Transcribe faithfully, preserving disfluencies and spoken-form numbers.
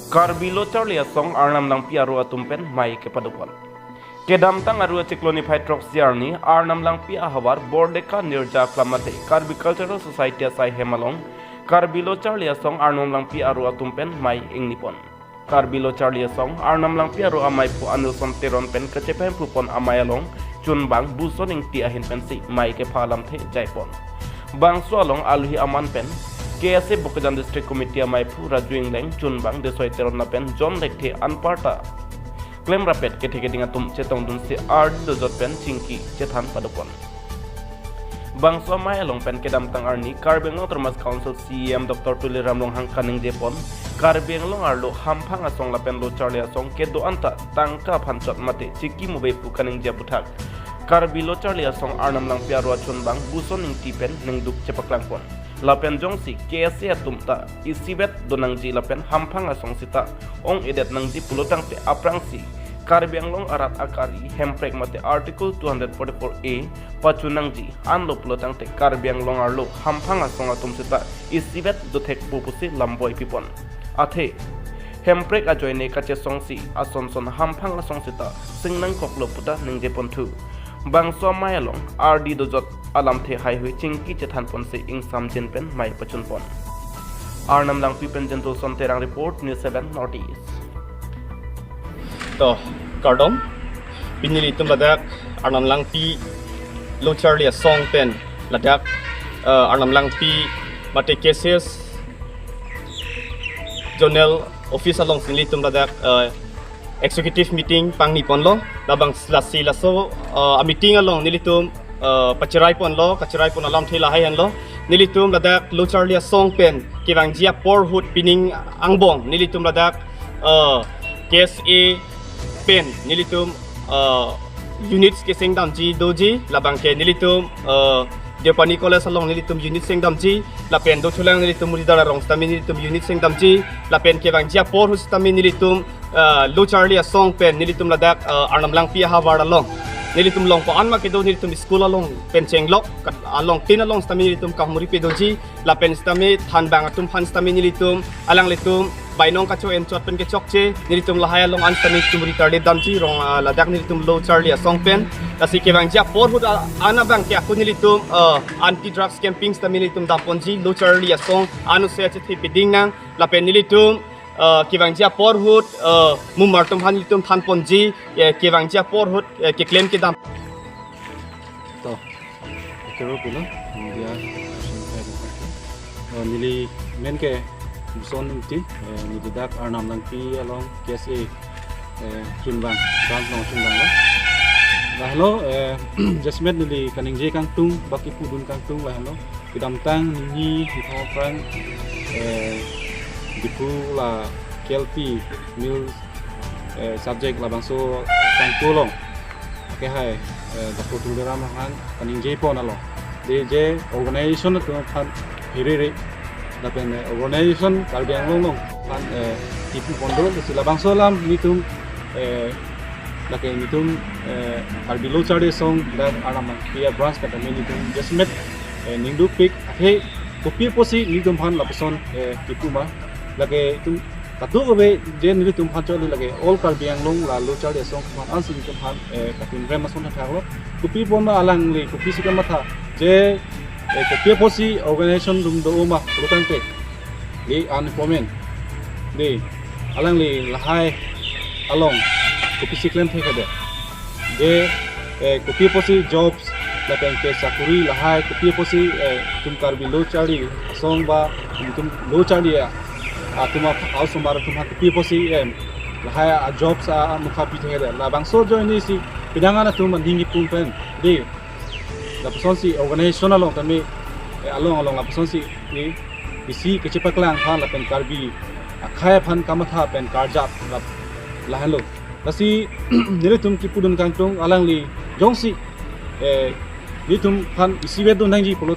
Karbi Lo Charli Asong Arnam Langpi aro atum pen mei kepadopon. Kedamtang Aru achiklo niphai throksi arni Arnam Langpi ahavar Bordeka Nirja Aklam mate Karbi Cultural Society asai hem along Karbi Lo Charli Asong Arnam Langpi aro atum pen mei ingnipon. Karbi Lo Charli Asong Arnam Langpi aro ameiphu Anilson Teron pen kachepahemphupon amei along chunbang Buson Ingti ahin pensi mei kepha alamthe jaipon. Bangso along aluhi aman pen K S A Bokajan District Committee ameiphu Raju Ingleng, chunbang Desoi Teron lapen John Lekthe anparta klemrapet kethe keding atum chetongdunsi ardi dojot pen chingki chethan padopon. Bangso amei along pen kedamtang arni Karbi Anglong Autonomous Council C E M Doctor Tuliram Ronghang kaningjepon, Karbi Anglong arlo hamphang asong lapen Lo Charli Asong kedo-anta tangka aphan chot mate chiki move pu kaningje aputhak Karbi Lo Charli Asong Arnam Langpi aro achunbang Buson Ingti pen ningduk chepaklangpon. Lapen jongsi K S A atum ta isivet donangji lapen hamphang asong sita ong-edet nangji pulotangte aphrangsi Karbi Anglong arat akari hemprek mate Article two hundred forty-four A pachunangji, anlo pulotangte Karbi Anglong arlo hamphang asong atum sita isivet dothekpo pusi lamboi pipon. Athe hemprek ajoine kachesongsi asonson hamphang asong sita singnangkoklo puta ningjeponthu. Bangso amei along ardi dojot alamthe haihui chingki chethanponsi ingsamjin pen mei pachunpon. Arnam Langpi pen Jentulson Terang report, News seven North East. To, kardom. Pini nelitum ladak Arnam Langpi Lo Charli Asong pen ladak, eh, Arnam Langpi mate K S A Zonal Office alongsi nelitum ladak, eh, executive meeting pangniponlo. Labang lasi laso, eh, a-meeting along nelitum, eh, pachiraiponlo, kachiraipon alamthe lahai henlo. Nelitum ladak Lo Charli Asong pen kevangji apor ahut pining angbong nelitum ladak, eh, K S A pen nelitum, eh, units kesengdamji doji, labang ke nelitum, eh, Deopani College along nelitum unit sengdamji, lapen dothulang nelitum Muridar arong sitame nelitum unit sengdamji, lapen kevangji apor ahut sitame nelitum, eh, Lo Charli Asong pen nelitum ladak, eh, Arnam Langpi ahavar along nelitum longpo, anma kedo nelitum school along pen chenglok, kat-, along tin along sitame nelitum kahumri pedoji, lapen sitame thanbang atum aphan sitame nelitum alanglitum bainong kacho-en chot pen kechokche, nelitum lahai along an sitame nelitum retarded damji rong, ah, ladak nelitum Lo Charli Asong pen. Lasi kevangji apor ahut, ah, an abang ke ako nelitum, ah, anti drugs campaign sitame nelitum damponji, Lo Charli Asong ano se achethe peding nang, lapen nelitum, ah, kevangji apor ahut, ah, mumar atum aphan nelitum thanponji, eh, kevangji apor ahut, eh, keklem kedam. To, kero pulo, media, eh, neli men ke Buson Ingti, eh, neli dak Arnam Langpi along K S A, eh, chunbang, branch along chunbang lo. Lahenlo, eh, jasemet neli kaningje kangtung, baki pudun kangtung lahenlo. Kedamtang ninghi hithong aphrang, eh, Diphu la K L P Mill, eh, subject labangso kangtung along kehai, eh, Doctor Tuliram Ronghang kaningjepon along, de je organization atum aphan hiriri, lapen, eh, organization Karbi Anglong along aphan, eh, tipupon do, lasi labangso alam nelitum, eh, lake nelitum, eh, Karbi Lo Charli Asong dak Arnam Langpi abranch kadam nelitum jasemet, eh, ningdukpik, athe kopi apotsi nelitum aphan lapuson, eh, tipu ma, lake itum katu kave je nelitum aphan choli lake all Karbi Anglong la Lo Charli Asong aphan ansi nelitum aphan, eh, kapinrem ason thaklo. Kopi apot ma alangli kopisi kamatha je, eh, kopi apotsi organization atum do ma pulotangte, de unemployment, de alangli lahai along kopisi klem thekade, de, eh, kopi apotsi jobs lapen ke sakuri lahai kopi apotsi, eh, itum Karbi Lo Charli Asong ba itum Lo Charli a, atum a, a-osomar atum aphan kopi apotsi, eh, lahai a-jobs a, amukha pi thekade, labangso ajoinesi kedangan atum aning ipum pen, de lapusonsi organization along tame, eh, along along lapusonsi, eh, isi kachepaklang aphan lapen Karbi akhei aphan kamatha pen karjap lap lahenlo. Lasi nelitum kipudun kangtung alangli jongsi, eh, nelitum aphan isivet dun nangji pulo